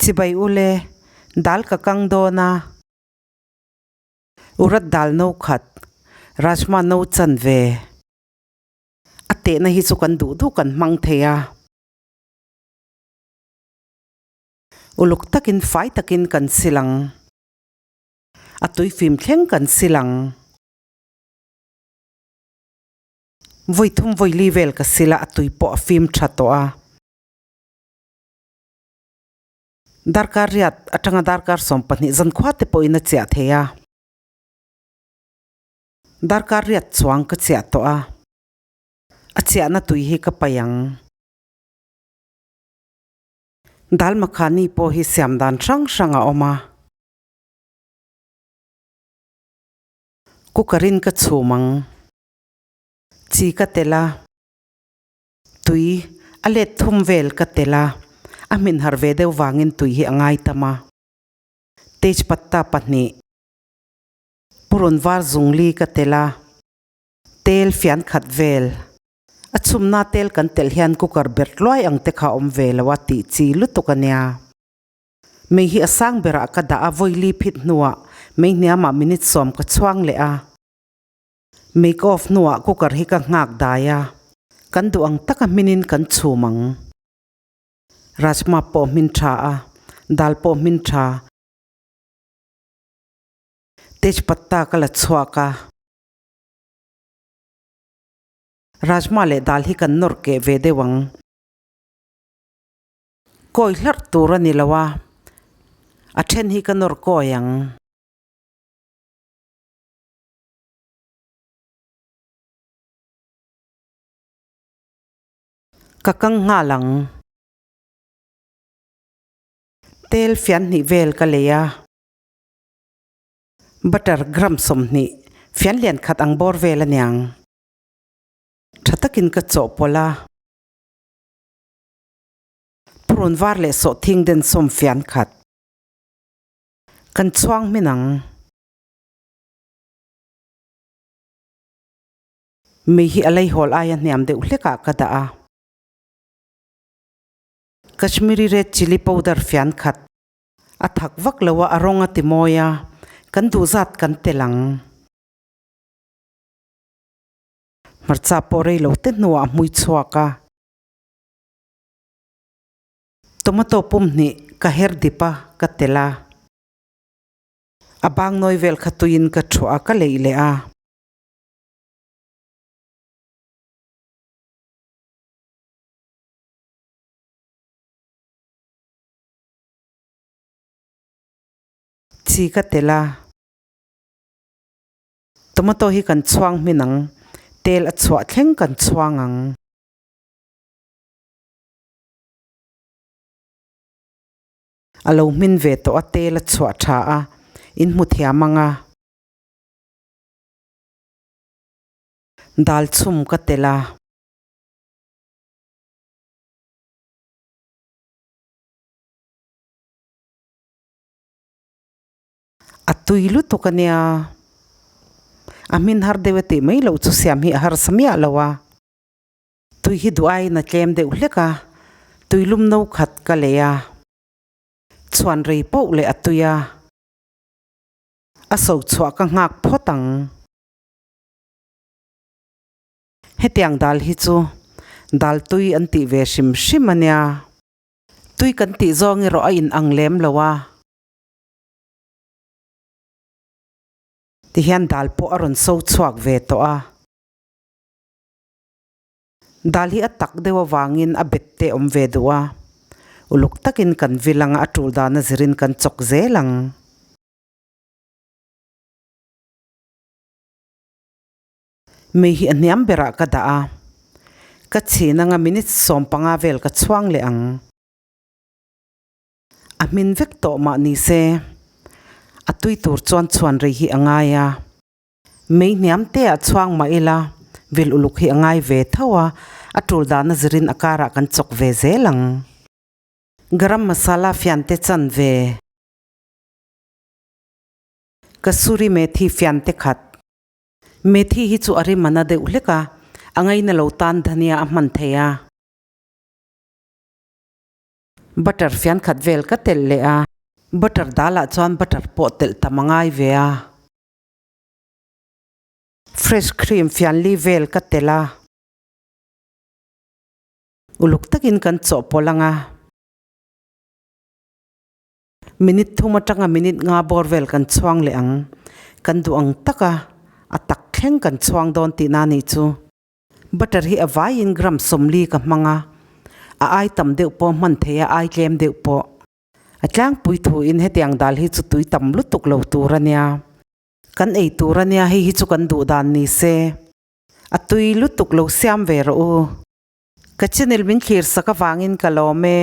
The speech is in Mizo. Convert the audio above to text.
Chibai ule, dal ka kang dawn a. Urat dal no khat, rajma no chan ve. A tehna hi chu kan duh duh kan hmang thei a. Uluk takin fai takin kan sil ang. A tui fim thleng kan sil ang. Vawi thum vawi li vel ka sil a, a tui pawh a fim tha tawh a. Darkar riat atanga darkar 12 zankhua te pawhin a chiah thei a. Darkar riat chuang ka chiah tawh a, a chiahna tui hi ka paih ang. Dal makhani pawh hi siam dan hrang hrang a awm a. Cooker in ka chhum ang. Chi ka tel a. Tui a let thum vel ka tel a, a hmin har ve deuh vangin tui hi a ngai tam a. Tejpatta pahnih, purun var zungli ka tel a, tel fian khat vel. A chhumna tel kan telh hian cooker ber tluai ang te kha a awm ve lo a tih chi lutuk a nia. Mei hi a sang berah ka dah a, vawili phit hnuah mei hniamah minute 10 ka chhuang leh a. Make off hnuah cooker hi ka nghak dai a, kan duh ang taka hminin kan chhum ang. Rajma pawh hmin tha a, dal pawh hmin tha. Tejpatta ka la chhuak a. Rajma leh dal hi kan nawr keh ve deuh ang. Kawi hlarh tur a ni lo a, a then hi ka nawr kawi ang. Ka kang nghal ang. Tel fian hnih vel ka lei a. Butter gram 20 fian lian khat ang bawr vel a niang. Tha takin ka chawhpawlh a. Purun var leh sawhthing den sawm fian khat. Kan chhuang hmin ang. Mei hi a leihawl aia hniam deuh hlekah ka dah a. Kashmiri red chilli powder fian khat a thak vak lo a, a rawng a ti mawi a, kan duh zat kan tel ang. Hmarcha pawh rei lo te hnuah a hmui chhuak a. Tomato pum hnih ka her dip a, ka tel a. A bang nawi vel kha tuiin ka thuah a, ka leih leh a. Chi ka tel a. Tomato hi kan chhuang hmin ang, tel a chhuah thleng kan chhuang ang. A lo hmin ve tawh a, tel a chhuah tha a, in hmu thiam ang a. Dal chhum ka tel a. A tui lutuk a nia. A hmin har deuh e tih mai loh chu siam hi a harsa miah lo a. Tui hi duh aiin a tlem deuh hlek a, tui lum no khat ka lei a. Chhuan rei poh leh a tui a. A so chhuah ka nghak phawt ang. Hetiang dal hi chu dal tui an tih ve hrim hrim a nia. Tui kan tih zawng erawh a in ang lem lo a. Tihian dal pawh a rawn so chhuak ve tawh a. Dal hi a tak deuh avangin a bet te awm ve duh a, uluk takin kan vil ang a, a tul dan a zirin kan chawk zel ang. Mei hi a hniam berah ka dah a, ka chhin anga minute 15 vel ka chhuang leh ang. A hmin vek tawh mah ni se, a tui tur chuan chhuan rei hi a ngai a. Mei hniam te ah chhuang mah ila, vil uluk hi a ngai ve tho a, a tul dana zirin a karah kan chawk ve zel ang. Garam masala fian te chan ve. Kasuri methi fian te khat. Methi hi chu a rim a na deuh hlek a, a ngaina lo tan dhania a hman thei a. Butter fian khat vel ka telh leh a. Butter dal ah chuan butter pawh telh tam a ngai ve a. Fresh cream fian li vel ka telh a. Uluk takin kan chawhpawlh ang a. Minute thum atanga minute nga bawr vel kan chhuang leh ang. Kan duh ang taka a tak thleng kan chhuang dawn tihna a nih chu. Butter hi a vaiin gram 40 ka hmang a, a ai tam deuh pawh hman thei a, ai tlem deuh pawh. A tlangpui thuin hetiang dal hi chu tui tam lutuk lo tur a nia. Kan ei tur a nia, hei hi chu kan duh dan ni se. A tui lutuk lo siam ve rawh u. Ka channel min thlir sak avangin ka lawm e.